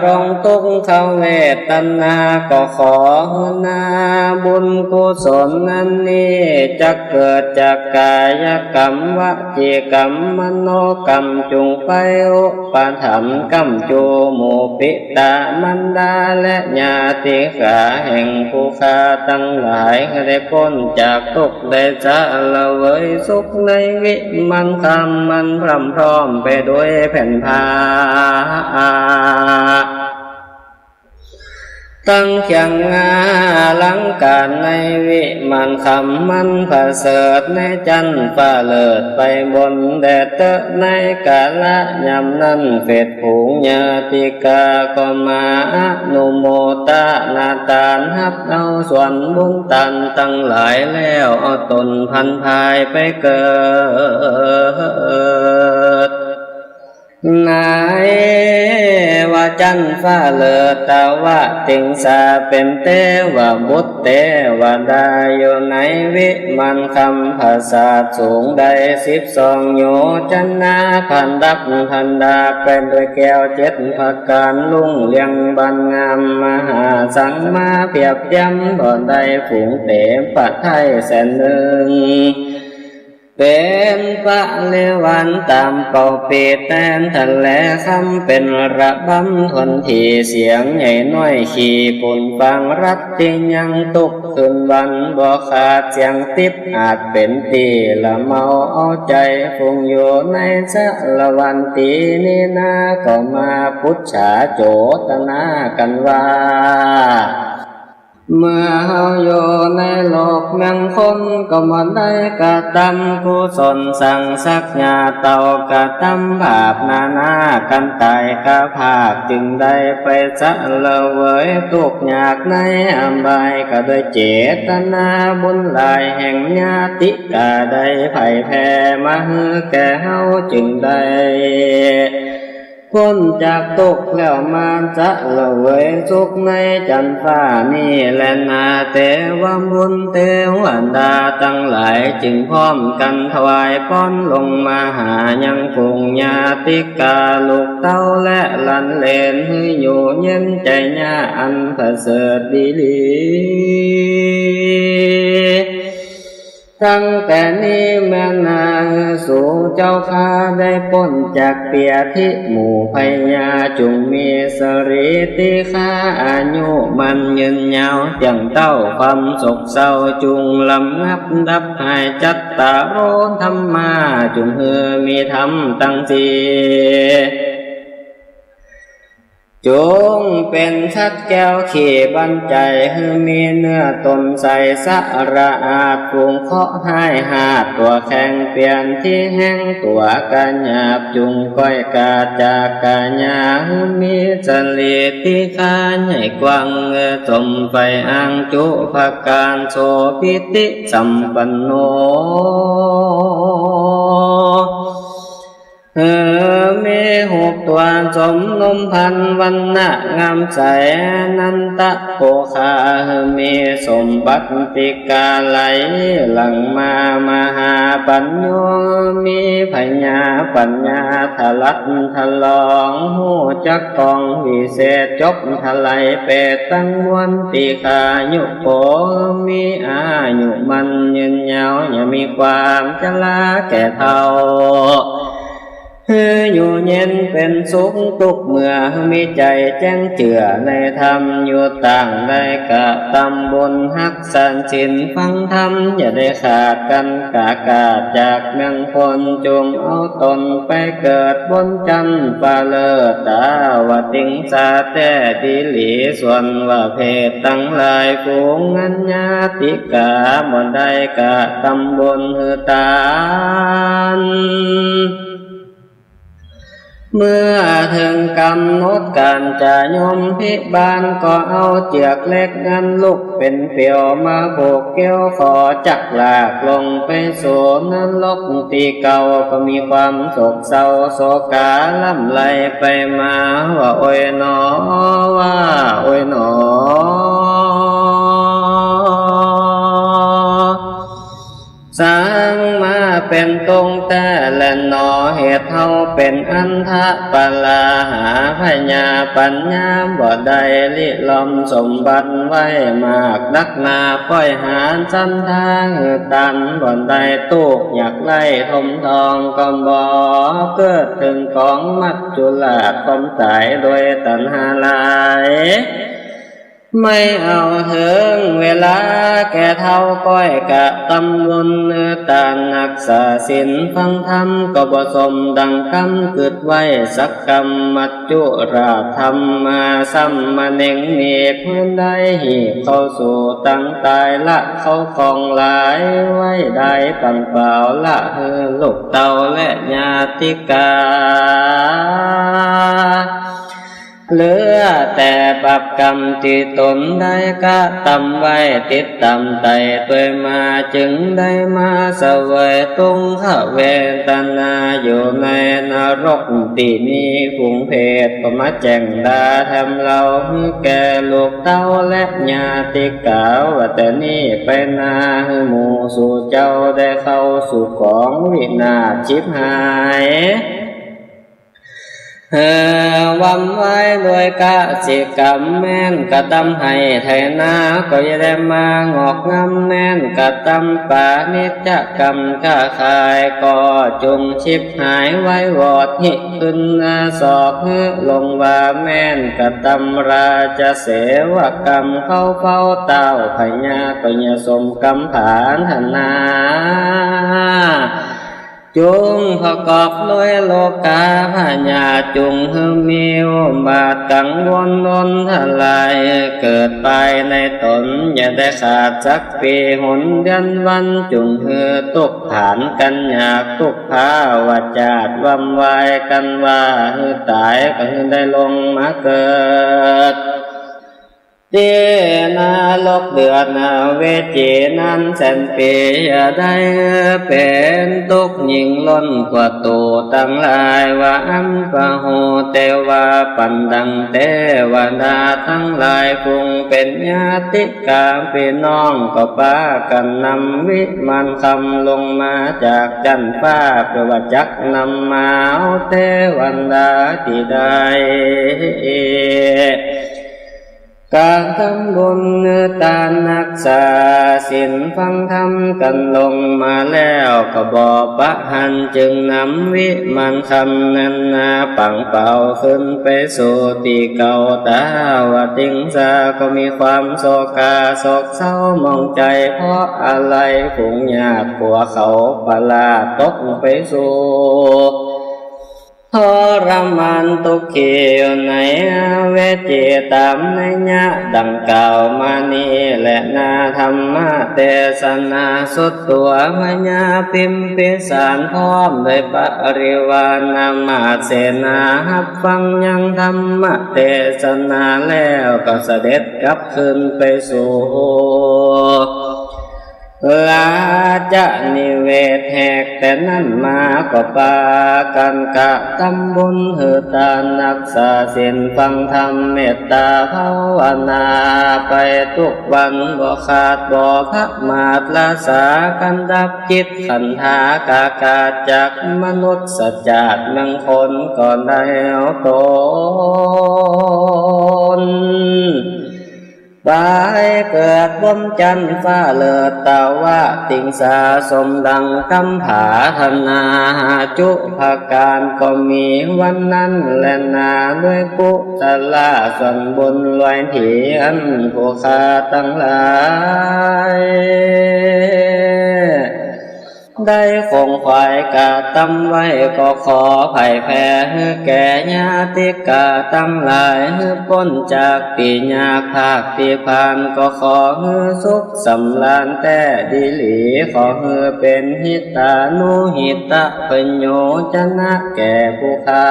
ร้องตุ๊กขเวทนา ก็ขอหื้อน้ำ บุญกุศลนั้นนี้จักเกิดจากกายกรรม วจีกรรม มโนกรรม จุ่งไปอุปถัมภ์ก้ำจูหมู่ปิตามารดาและญาติกาแห่งผู้ข้าตังหลาย หื้อได้ป๊นจากตุ๊กข์ ได้เสวยสุขในวิมานคำอันพร่ำพร้อมไปด้วยแผ่นผ้า ตังเคียงอาลังก๋ารในวิมานคำอันประเสริฐ ในจั๊นฟ้าเลิศไปบนแดดเต๊อะ ในกาละยามนั้นเศรษฐ ฝูงญาติกาก็มาอนุโมตนาตาน ฮับเอาส่วนบุญตานตังหลายแล้ว เอาต๋นผันพายไปเกิด ในว่าจั๊นฟ้าเลิศ ตาวติงสาเป๋นเตวบุตร เตวดาอยู่ในวิมานคำปราสาทสูงได้สิบ สองโยชนา ประดับประดาไปด้วยแก้วเจ็ดประก๋าน รุ่งเรืองบานงาม มหาสังมาเปียบเตียม บ่ได้ฝูงเต๋มประไทยแสนนึ่ง เป๋นปริวารต๋ามเป่าปีแตนทะแลคำ เป๋นระบำถ้วนถี่ เสียงใหญ่น้อยขี่ปูนปัง รัตติยังตุ๊ก คืนวันบ่ขาดเสียงติ๊บ อาจเป๋นตี้ละเมาเอาใจ๋ ฝูงอยู่ในสะละวันตี้นี้นา ก็มาปุจฉาโจทนากั๋นว่า เมื่อเฮาอยู่ในโลกเมืองคน ก็บ่ได้กระตำกุศลสังสักยา เต้ากระตำบาปนานากั๋นต๋ายกาพาก จึ่งได้ไปเสวยตุ๊กข์ยากในอบาย ก็ด้วยเจตนาบุญหลายแห่งญาติกา ได้ไผ่แผ่มาหื้อแก่เฮา จึ่งได้ป๊นจากตุ๊กข์แล้วมาเสวยสุขในจั๊นฟ้านี้แลนา เตวบุตรเตวดาตังหลาย จึ่งพร้อมกั๋นถวายป๊อนลงมาหายังฝูงญาติกา ลูกเต้าและหลานเหลน หื้ออยู่เย็นใจ๋ญาอันประเสริฐดีหลี ตั้งแต่นี้มานาหื้อสูเจ้าข้าได้ป๊นจากเปียธิหมู่พยา จุ่งมีสรีติฆาอายุมั่นยืนยาว เตี้ยงเต้าความโศกเศร้าจุ่งระงับดับหาย จัตตาโรธัมมา จุ่งหื้อมีธรรมตังสี่ จุ่งเป๋นสัตว์แก้วขี้บันไจ หื้อมีเนื้อต๋นใสสะอาด ฝูงเคราะห์ฮ้ายฮาดตั๋วแข็ง เปลี่ยนตี้แฮงตั๋วก๋ายหยาบ จุ่งก้อยกาจากก๋ายา หื้อมีสรีติฆาใหญ่กว้าง สมใฝ่อ้างจุประก๋าน โสภิติสัมปันโน หื้อมีฮูปตั๋วสมนมพรรณ วรรณะงามใส นันทะโภคา หื้อมีสมบัติกาไหลหลั่งมา มหาปัญโญ มีผญาปัญญาทะลัดทะลอง ฮู้จักกองวิเศษ จบทลายเปรตตังมวล ตี้ฆายุโก มีอายุมั่นยืนยาว อย่ามีความชราแก่เฒ่า หื้ออยู่เย็นเป๋นสุขกู้เมื่อ มีใจ๋แจ้งเจื้อในธรรม อยู่ต่างได้กระตำบุญ ฮักษาศีลฟังธรรม อย่าได้ขาดกั๋น ก๋าขาดจากเมืองคน จุ่งเอาต๋นไปเกิดบนจั๊นฟ้าเลิศ ตาวติงสาแต๊ดีหลี ส่วนว่าเปรตตังหลาย ฝูงอันญาติกาบ่ได้กระตำบุญหื้อตาน เมื่อเถิงก๋ำหนดก๋านจะยมพิบาล ก็เอาเจือกเหล็กอันลุกเป๋นเปียวมาผูกเกี้ยว ขอจักลากลงไปสู่นรกตี้เก่า ก็มีความโศกเศร้าโศการ่ำไรไปมา ว่าโอยหนอ ว่าโอยหนอ สางมาเป เป๋นตุ๊กข์แต๊แลหนอ เหตุเฮาเป๋นอันธะปะลา หาผญาปั๋ญญาบ่ได้ ริลอมสมบัติไว้มากนักหนา ป้อยหาสันทาหื้อตานบ่ได้ ตุ๊กข์อยากไร้ถมทองก็บ่เกิด เถิงก๋องมัจจุราช ความต๋ายโดยตัณหาหลาย ไม่เอาเถิงเวลาแก่เฒ่า ก้อยกระตำบุญหื้อตานฮักษาศีลฟังธรรม ก็บ่สมดังกำกึ๊ดไว้สักกำ มัจจุราชธรรมาซ้ำมาเน็งหนีบ หื้อได้หีบเข้าสู่ตังต๋าย ละเข้าของหลายไว้ได้ปังเป๋า ละหื้อลูกเต้าและญาติกา เหลือแต่บาปกรรมตี้ต๋นได้กระตำไว้ ติดต๋ามไต่ตวยมา จึงได้มาเสวยตุ๊กขเวทนา อยู่ในนรกตี้มีฝูงเปรต ก็มาแจ้งดาแถมเล่าหื้อแก่ลูกเต้าและญาติกา ว่าแต่นี้ไปหน้าหื้อหมู่สูเจ้าได้เข้าสู่ของวินาศฉิบหาย เออ วำไว้โดยกสิกรรม แม่นกระตำไฮ่ไถนา ก็จะได้มางอกงาม แม่นกระตำปาณิจกรรม ค้าขายก็จุ่งฉิบหายไว้วอดหิขึ้นหน้าศอกหื้อลงว่า แม่นกระตำราชเสวกรรม เข้าเฝ้าเต้าพญา ก็อย่าสมกำผาธนา จุ่งประกอบโดยโลกาพญา จุ่งหื้อมีอุบาทกังวลล้นทลาย เกิดปายในต๋นอย่าได้ขาดสักปี๋ หนเดือนวันจุ่งหื้อตุ๊กผานกั๋นอยาก ตุ๊กภาวะจาติวำวายกั๋นว่า หื้อต๋ายก็หื้อได้ลงมาเกิด ตี้นรกเดือดเวจีนั้นแสนปี๋ อย่าได้เป๋นตุ๊กข์ยิ่งล้นกว่าตั๋วตังหลาย ว่าอัมพโห เตวาปั๋นดังเตวดาตังหลาย ฝูงเป๋นญาติกาปี้น้อง ก็ปากั๋นนำวิมานคำลงมาจากจั๊นฟ้า เปื้อว่าจักนำมาเอาเตวดาตี้ได้ กระตำบุญตานฮักษาศีลฟังธรรมกั๋นลงมาแล้ว ก็บ่ปะหั้น จึงนำวิมานคำนั้นนาปังเป่าขึ้นไปสู่ตี้เก่า ท้าวติงสาก็มีความโศกาโศกเศร้าหมองใจ๋ เพราะอะไร ฝูงญาติกั๋วเขาปะลาดตกไปสู่ ทรมานตุ๊กขีอยู่ในอเวจี ต๋ามนัยยะดังกล่าวมานี้แลนา ธรรมเตสนาสุดตั๋ว พญาพิมพิสารพร้อมด้วยปริวารนามาเสนา ฮับฟังยังธรรมเตสนาแล้ว ก็เสด็จกลับคืนไปสู่ ราชนิเวศแหก แต่นั้นมาก็ปากั๋นกระตำบุญหื้อตานฮักษาศีลฟังธรรมเมตต๋าภาวนาไปตุ๊กวัน บ่ขาดบ่ประมาท ละสากั๋นดับกิจขันธากากาศจากมนุษย์จาติเมืองคนก็ได้เอาต๋น ไปเกิดบนจั๊นฟ้าเลิศ ท้าวติงสาสมดังกำผาธนา จุประก๋านก็มีวันนั้นแลนา ด้วยกุศลส่วนบุญรวยเถียนผู้ข้าตังหลาย ได้ของขวัญกระตำไว้ ก็ขอไผ่แผ่หื้อแก่ญาติกาตังหลาย หื้อป๊นจากตี้ยากภาคตี้ผ่าน ก็ขอหื้อสุขสำราญแต๊ดีหลี ขอหื้อเป๋นหิตานุหิตะประโยชนะแก่ผู้ข้า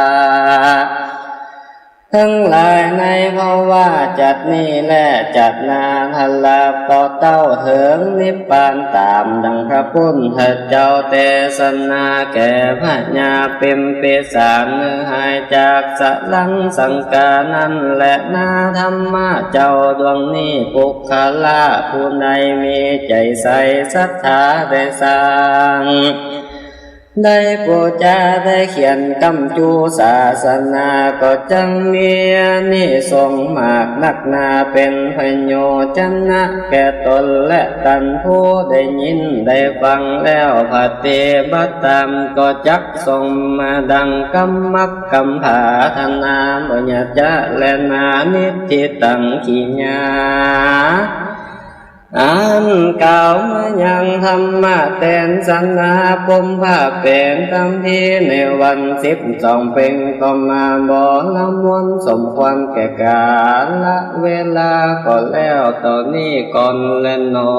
ตังหลายในภวะจักรนี้และจักรหน้า ตราบต่อเต้าเถิงนิพพาน ต๋ามดังพระพุทธเจ้าเตสนาแก่พญาพิมพิสาร หื้อหายจากสรังสังกานั้นแลนา ธรรมะเจ้าดวงนี้ ปุคคละผู้ใดมีใจ๋ใสศรัทธาได้สร้าง ได้ปู๋จาได้เขียนกำจู๋ศาสนา ก็จักมีอานิสงส์มากนักหนา เป๋นประโยชน์จะนะแก่ต๋นและต้านผู้ได้ยินได้ฟังแล้วปฏิบัติต๋าม ก็จักสมมาดังกำมักกำผาถนา บ่อย่าจะแลนานิจจิตัง กิริยา อันกล่าวมายังธรรมเตสนา ปมผ้าเป๋นคำพีในวันสิบสองเพ็ง ก็มาบรมวลสมควรแก่กาละเวลา ก็แล้วเต้านี้ก่อนแลหนอ